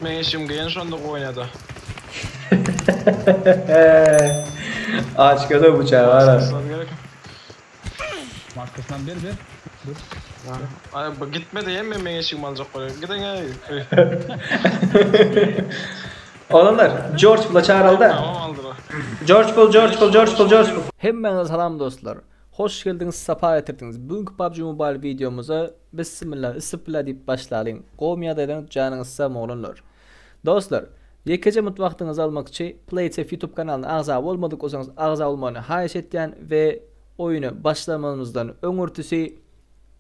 Meň eşigim geýen şonda goýnada. Aç göze bıçağı var. Maskasyndan ber ber. Dur. Ay bu gitme de yemme meň eşigimi aljak bolýar. Gidiň ey. Oglanlar, George Bull'a çağıralda. Tamam aldylar. George Bull, George Bull, George Bull, George Bull. Hemmäňize salam dostlar. Hoş geldiňiz, sapa getirdiňiz. Bugünki PUBG Mobile wideomyza Bismillah, Isipla diýip başlalyň. Gowy ýagdaýlaryňyz, janyňyz sag oglanlar. Dostlar, ýekeje mut wagtyňyzy almakçy, PlaySafe YouTube kanalyna agza bolmadyk bolsaňyz agza bolmagyny haýyş etýän we oýuna başlamazymyzdan öňürtisi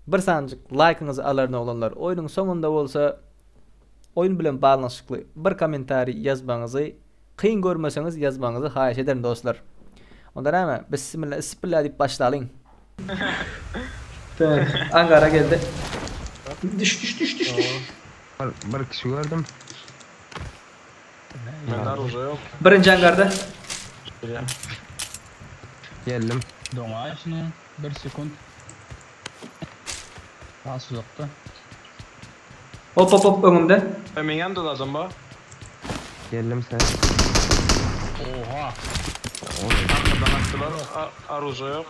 bir sanjyk laýkyňyzy alaryn oglanlar. Oýnuň soňunda bolsa oýun bilen baglanyşykly bir kommentariý ýazmagyňyzy kyn görmeseňiz ýazmagyňyzy haýyş ederin dostlar. Onda näme, bissimilla isipilla diýip başlalyň. Tak, Angara geldi. Düş düş düş düş düş. Bir, bir kişi gördüm. Mende oruje yok. Birinji angarda. Geldim. Doňaý şunu bir sekund. Has uzakda. Hop hop hop öňümde. E, meň ýanymda da adam bar. Geldim sen. Oha. Arkadan atdylar. Oruje yok.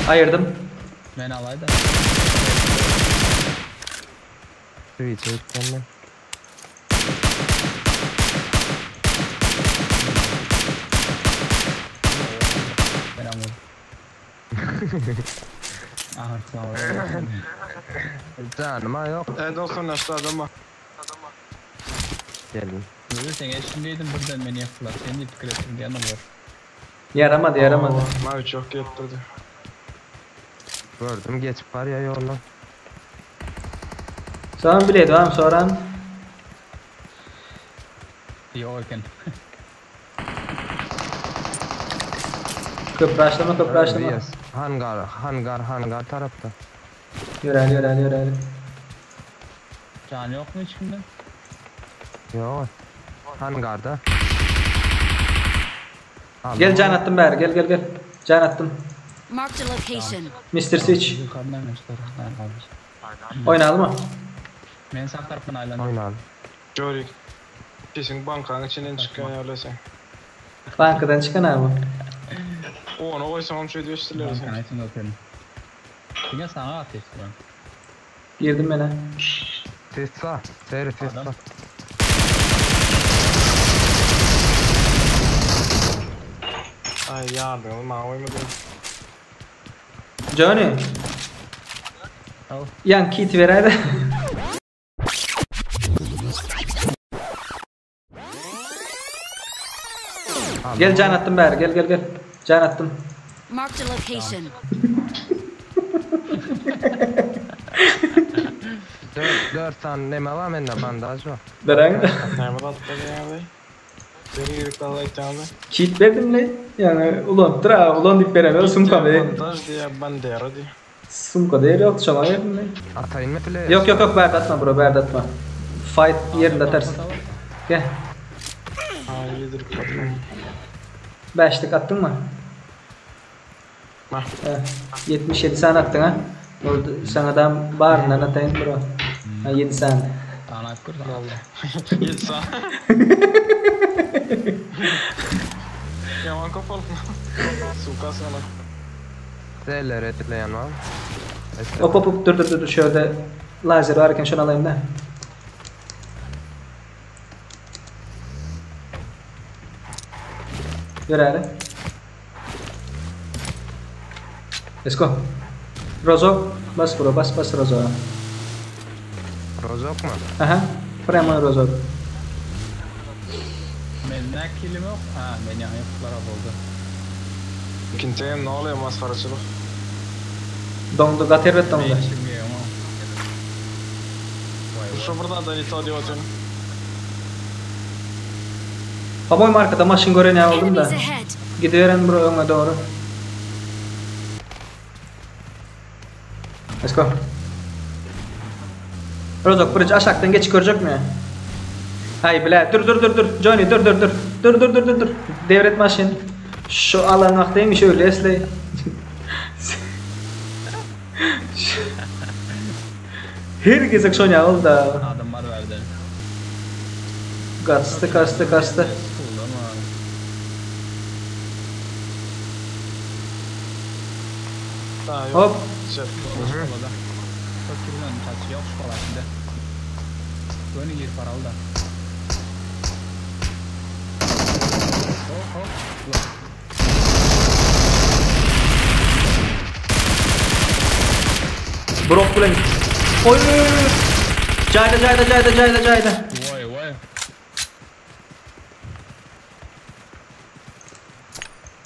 Aýyrdym. Men alaýda. Switch etdim ben. Men almadım. Aha sağ ol. Canıma yok. E 90 adam bar. Geldim. Öyle sen eşindeydim birden beni yaktılar. Sen de pikir ettim diyen olur. Ýaramady, ýaramady. Mavi çok gelipdirdi. Gördüm geçip var ya yoldan. Soran bilet barmy soran? Yok eken. Köp raşlama, köp raşlama. Yes. Hangar, hangar, hangar tarapta. Ýöräli, ýöräli, ýöräli. Can yok mu hiç kimde? Yok. Hangarda. Aldım Gel can onu. atdym bäri, gel gel gel. Can atdym. Marked a location. Mr. Switch. Yukarıdan göster. Ben almış. Oýnalymy? Men sağ taraftan aylandım. Oynalım. Jorik. Kesin bankanın içinden çıkan yerlesin. Bankadan çykan abi. Onu koysam şöyle gösterirler sen. Bankanın içinde oturuyorum. Yine sana ateş ben. Girdim men-ä. Ses var. Seyri ses Adam. var. Ay yardım mavi mi dur? Johnny. Al. Ýan kit beräýde. Aldım Gel onu. can atdym bäri, gel gel gel. Can atdym. Marked a location. Dört, dört tane neme var bende bandaj var. Beräň. Näme zatlar ýaly? Seni girip alayım Kit berdim le. Ýagny ulanypdyr ha, ulan diýip beremez sumka be. Bandaj diye bandera diye. Sumka diýer ýok, şoňa berdim le. Atayım mı bile? Ýok ýok ýok bärde atma bro, bärde atma. Fight ýerinde atarsyn. Gel. Ha yedirip atma. Bäşlik atdyňmy? Bak. Hä, 77 sany atdyň ha. Boldy, saňa da baryndan ataýyn bro. Ha 7 sany. Sana atıp kır da. Yetsa. Yaman kapalı. Suka sana. Zeller etleyen var. Hop hop hop dur dur dur dur şöyle lazer varken şunu alayım da. Ýöräli. Let's go. Rozok bas bro bas bas Rozok. Rozok mu? Aha. Prema Rozok. Men ne kilim yok? Ha ben yani yaptılar oldu. İkinci ne oluyor maskaraçılık? Doňdy gaty erbet doňdy. Ben şimdi ama. Vay vay. Şu buradan da ito diyor atın. Pamoý arkada maşyn gören ýaly boldum da. Enemies ahead. Gidiveren bro öňe dogry. Let's go. Rozok birinji aşakdan geçip görjekmi? Hay bile dur dur dur dur. Johnny dur dur dur. Dur dur dur dur dur. Devret maşyn. Şu alan wagty hemişe ölýäsleý. Her gezek şonýa bolda. Adam bar bärde. Gaçdy, gaçdy, gaçdy. Hop. Brok bilen. Oy! Jaýda, jaýda, jaýda, jaýda, jaýda. Voý, voý.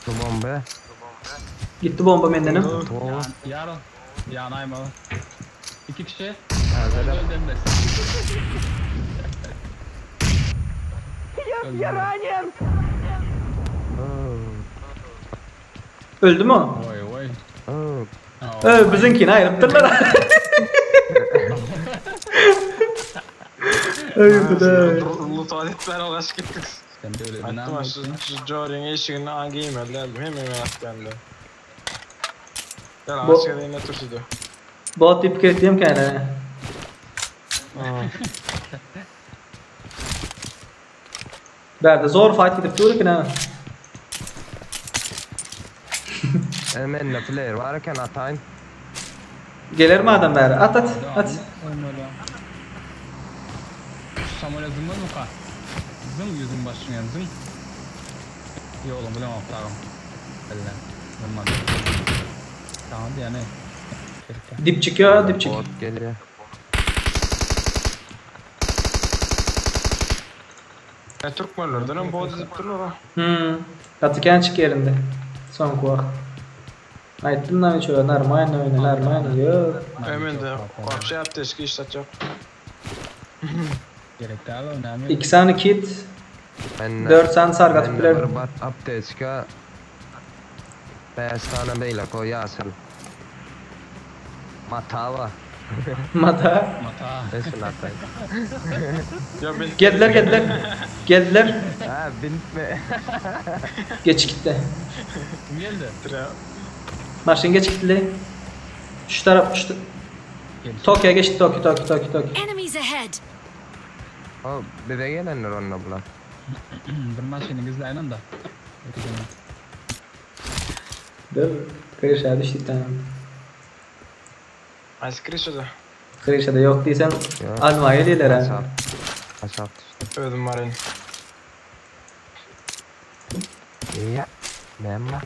Bu bomba. Gitdi bomba mendenem. Towa. Ýar. Ýanaýma. İki kişi. Täze Öldüm de. Öldü mü o? Voý, voý. Oo. Ö, biziňkini aýrypdyrlar. Öý, hudaý. Lutat etmän alaş gitdik. Sen de öyle Aýtdym ha şu şu Joryň eşigini a giýmeli däldim. Hem hemen atýandy. Gel Bu- aşağı yine turşudu. Bot diýip ketdim käne. Bärde zor fight gidip dur eken ha. Mende player bar eken ataýyn. Geler mi adam bäri? At at at. Samuel zımmaz mı ka? Zım yüzün başını yani zım. Yo oğlum bilemem tamam. Elle. Zımmadı. Tamam yani. Dipçik ya dipçik. Bot geliyor. Ne Türkmenlerden hem bot edip durlar ha. Hmm. Gaty çık yerinde. Soňky wagt. Aýtdym da şöyle normal oyna normal yok. Hemen de vapşe apteşki işlet yok. Gerek değil önemli. 2 sany kit, Mende 4 sany sargy atyp Mende bilerin. bir bat apteçka. 5 tane beyle koy ýaşyl. Mata var. Mata. Mata. Beşin atayım. Ya ben Geldiler geldiler. Geldiler. Ha bintme. Geç gitti. Kim geldi? ya. Maşyn geç gitti. Şu taraf şu Tokyo'ya geçti Tokyo Tokyo Tokyo Tokyo. Enemies ahead. O bize gelenler onunla bulan. Bir maşını gizleyin da. Dur. Krişa düştü tamam. Ice Krisha'da. Krişa'da yok diýsen Yok. alma gelýärler ha. Aşağı. Aşağı düştü. Ödüm var benim. Ya. Ne var?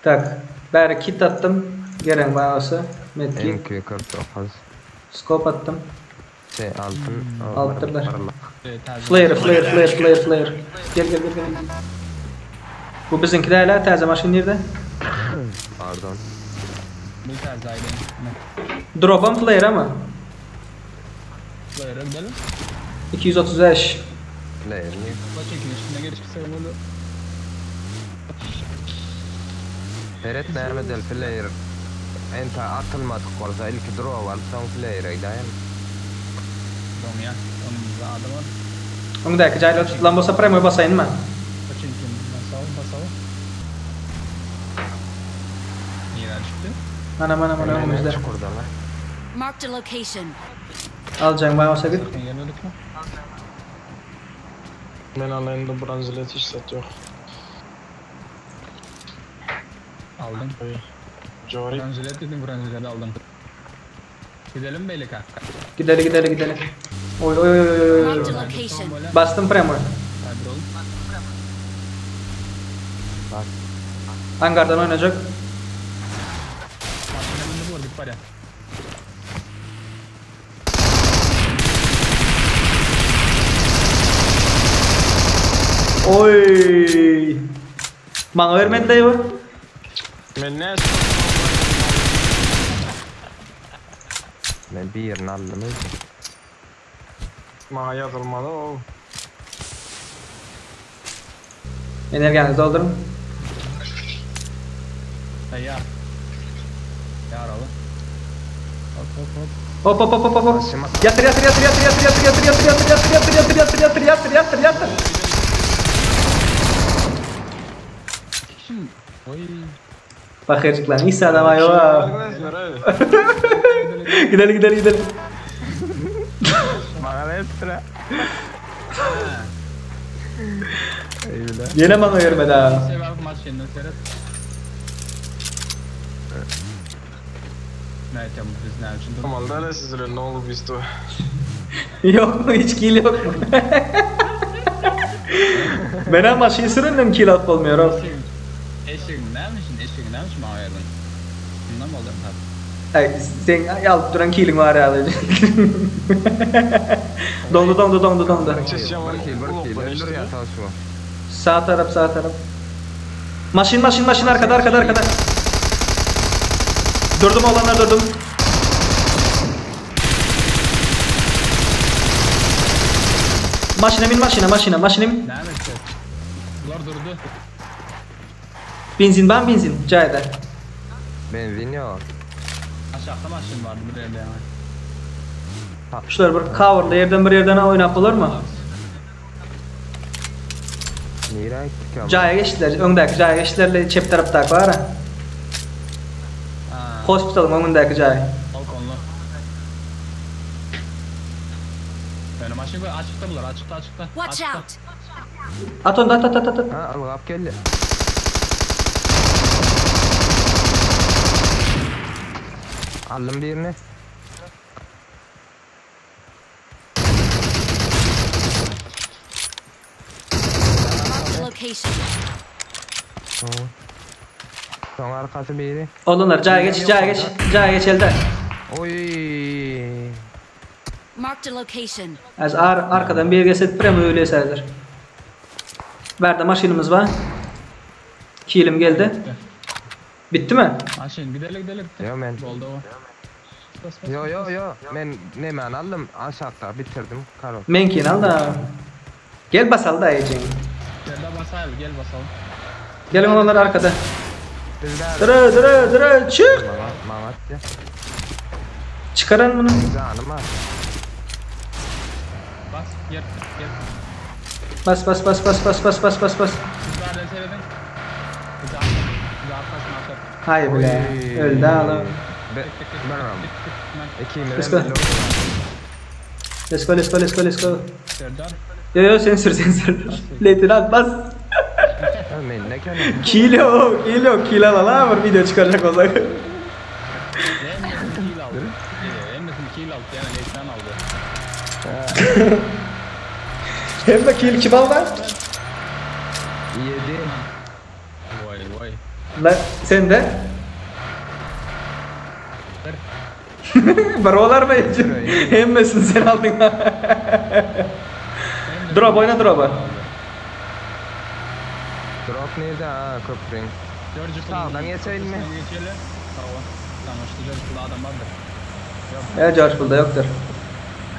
Tak. Bäri kit attım. Gelen bana Medkit. MQ49. Scope attım. Şey altın. o, Alttırlar. Parlak. Flare, flare, flare, flare, flare. Gel gel gel gel. Bu bizimki de hala täze maşyn nerede? Pardon. Bir tane daha gidelim. Drop'am flare ama. Böyle gidelim. 235. Player niye? Bak çekin üstüne geliş kısa böyle. Feret näme del player. Enta atılmadık bolsa ilk drop al son player'e gidelim. Dom ya. Onun da adı var. Öňdäki jaýlar tutulan bolsa premo basaýyn mı? Bak çekin. Basalım basalım. Yine çıktı. Ana mana mana önümüzde. Çukurda lan. Marked a location. Alacağım bana olsa git. Zaten gelmedik mi? Ben alayım da branzilet işlet yok. Aldım. Jory. Branzilet dedim branzilet aldım. Gidelim Beylik'a. Gideli gideli gideli. Oy oy oy oy oy. Marked a location. Bastım premo. Hadi oğlum. Bak. Hangardan oynayacak. Maşına bindi vurduk var ya. Oy. Bana vermedi dayı bu. Ben ne? Ben bir yerini aldım. Maha yazılmadı o. Enerjinizi doldurun. Hey ya. Yaralı. Hop hop hop. Hop hop hop hop hop. Yatır yatır yatır yatır yatır yatır yatır yatır yatır yatır yatır yatır yatır yatır yatır yatır yatır. İki Maşyn. Oý. Bakyrjyklar hiç adam aýo. Gidelim gidelim gidelim. Bana ne Eýle. Ýene maňa ýörmedi ha. Sebäbi maşyndan seret. Näýtem biz näme üçin dur? Malda sizlere ne oldu biz to. Yok mu hiç kill yok mu? Ben hem maşyn sürenden kill alyp bolmuyor oğlum. Eşeğin näme üçin? Eşeğin näme üçin maňa berdiň? Bundan boldy tap. Ay, sen alyp duran killing var ya. Dondu dondu dondu dondu. Ses yaman Bir kill, bir kill. Öldür ya şu. Sağ taraf sağ taraf. Maşyn maşyn maşyn arkada arkada arkada. Durdum olanlar durdum. Maşına bin maşına maşına maşına bin. Näme etdi? Bular durdu. Benzin ben benzin. Cayda. Benzin yok. Aşağıda maşyn vardı bir yerde yani. Şular bir coverlı yerden bir yerden oynap olur mu? Nereye gittik ama? Caya geçtiler. Öndeki caya geçtilerle çep taraftaki var ha. Ha, Hospitalın önündeki caya. balkonlu. Yani maşyn koy açıkta bular açıkta açıkta. Watch açıkta. out! At onu da at at at at. Ha algap geldi. Aldım birini. Marked a location. Son arkası biri. Olanlar caya geç caya geç. Caya geç elde. Oy. Marked a location. Az ar arkadan bir geset premo öyle sayılır. Verdi maşinimiz var. Kilim geldi. Bitti mi? Maşyn gidelim gidelim. Yo men. Boldu o. Bas, bas, Yo bas, yo bas. yo. Men nemen aldım. Aşağıda bitirdim. Karol. Menkin al da. Gel basal da Ecem. Gel de basalım gel basalım. Gelin olanlar arkada. Biz de Dırı dırı dırı çık. Bana bana at ya. Çıkarın bunu. Canım ha. Bas gel gel. Bas bas bas bas bas bas bas bas bas. Siz nereden seyredin? Biz biz arkasına atar. Hayır bile. Öldü oğlum. Be, ben İkimiz Let's go. Let's go let's go let's go let's go. Serdar. Yo yo sen sür sen sür. Leytin bas. Men ne kendim. Kilo kilo kilo al ha bir video çıkaracak olsak. Hemmesini kill aldı. Hemmesini kill aldı yani Leytan aldı. Hem de kill kim aldı? Yedi. Vay vay. La, sen de. Barolar mı? Hemmesini sen aldın. drop oyna drop'a. Drop nerede ha köprün? George Sağdan geçelim mi? Geçelim. Tamam. Tamam işte George Bull'da adam vardır. Ya George Bull'da yoktur.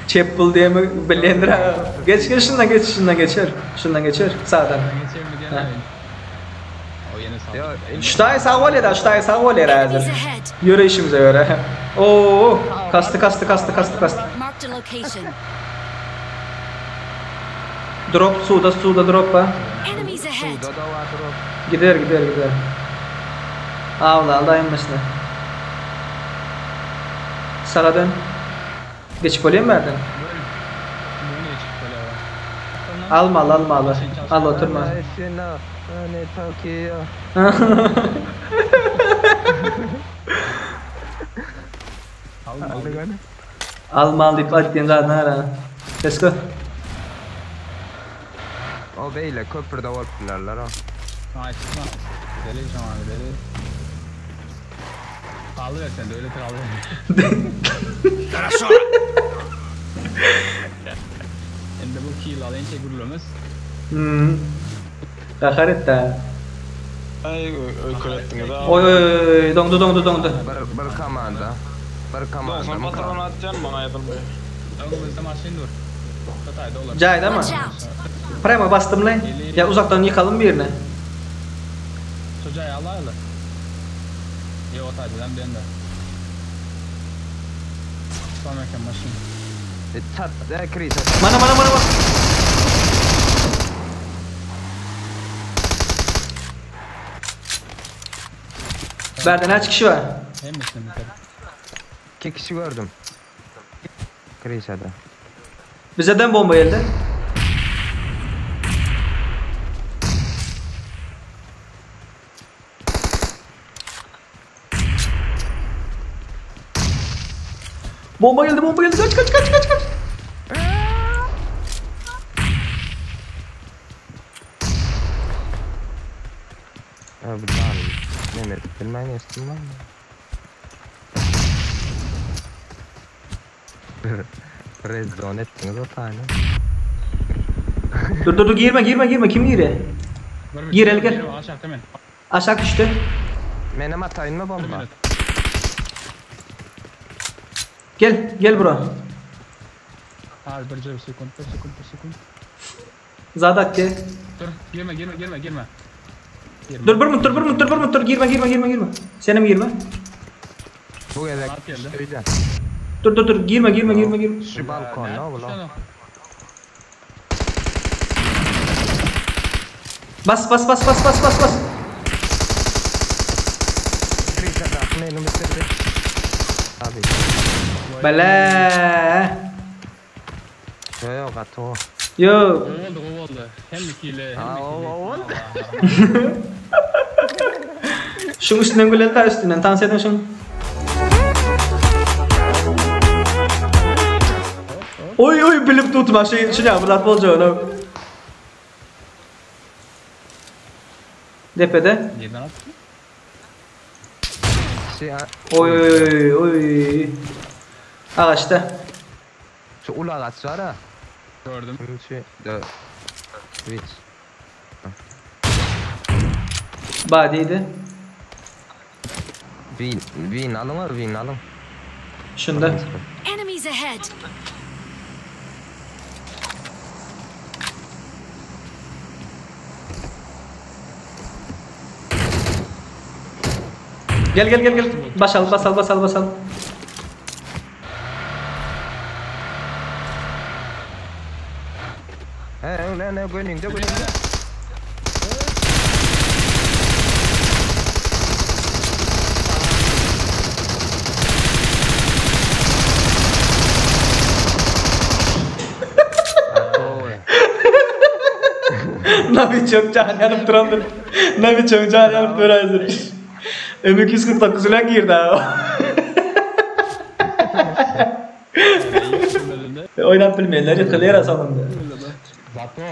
Chip Bull diye mi bilendir ha? Geç geç şundan geç şundan geçer. Şundan geçer sağdan. Ben geçelim mi diyen Ha. O yine sağ. Yo, Ştay sağ ol ya ştay sağ ol ya Enemies hazır. ahead! Yürü işimize göre. Oo, kastı kastı kastı kastı kastı. Marked a location. Drop suda suda drop ha. Enemies ahead! Suda da var drop. Gider gider gider. Avla Allah inmesine. Sağa dön. Geçip olayım mı yerden? Böyle böyle geçip böyle var. Alma al alma al. Al oturma. Şuna, ne Tokyo. Alma alma. Alma al deyip at diyen zaten ha. Let's go. O beyle köprüde oldular o. Ha çıkma. Gidelim şu an gidelim. Pahalı ver sen de öyle kralı. Endi bu kill alayım şey gururumuz. Hmm. Kahar etti ha. Ay öykü ettiniz ha. Oy oy oy dondu dondu dondu. Bir, bir komanda. Bir komanda. Sen patronu atacaksın bana yatırmayı. Önümüzde maşin dur. Hatayda olur. Cahit ama. Watch out! Prema bastım lan. Ya uzaktan yıkalım birini. Çocuğa alaylı. Yo Hatay'dan ben de. Sonraki maşin. E, Çat, e, kriz. Mana mana mana mana. Bärde näçe kişi bar? Hemmesini biter. 2 kişi gördüm. Krişada. Bizeden bomba geldi. Bomba geldi, bomba geldi. Kaç kaç kaç kaç kaç. Ha bu canım. Mehmet bilmem geçtim ben. Red zone ettiniz o tane. Dur dur dur girme girme girme. Kim giriyor? Bir Gir, el gel. Aşağı hemen. Aşağı düştü. Menem atayın mı Bir bomba? minut. Gel gel bura. Abi bir bir sekund, bir sekund, bir sekund. Zadak gel. Dur, girme, girme, girme, girme. Girme. Dur bir minut dur bir minut dur bir minut dur girme girme girme girme. Senem girme. Bu gezek At geldi. öyle. Dur dur dur girme girme girme girme. Şu balkon ne oğlum? Bas bas bas bas bas bas bas. Krişada aklını bitirdi. Abi. Bela. Yok yok atı o. Yo. Oldu, o oldu. Hem ikili, hem Ha, ikili. o oldu. Şunun üstünden gülen ta üstünden dans edin şunu. Oy oy bilip tutma şey şunu ya buradan bolca onu. Depede. Yerden at. Şey, Oy oy oy oy. Ağaçta. Şu ulu ağaç var ha. Gördüm. Şu de Twitch. Badiydi. Win, win alın var, win alın. Şunda. Enemies ahead. Gel gel gel gel. Bas al bas al bas al bas al. He, ne ne gönlünde gönlünde. Nabi çok can yanıp durandır. Nabi çok can yanıp durandır. M249 ile girdi ha. Oynap bilmeyenler yıkılıyor aslında. Zato.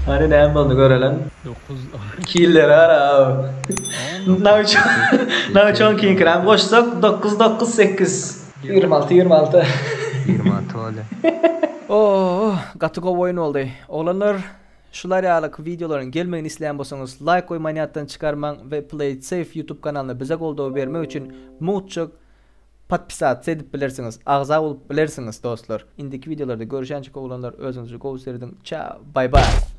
Hani ne oldu görelim. 9. Killer ara abi. Navi çok king kram. Boşsak 9 9 8. 26 26. 26 oldu. Oh, gaty gowy oýun boldy. Oglanlar, şular ýaly wideolaryň gelmegini isleýän bolsaňyz like goýmaýan ýatdan çykarmaň we Play It Safe YouTube kanalyna bize goldaw bermek üçin mugtjyk podpisat edip bilersiňiz, agza bolup bilersiňiz dostlar. Indiki wideolarda görüşençik oglanlar özüňizi gowy serediň. Ciao, bye bye.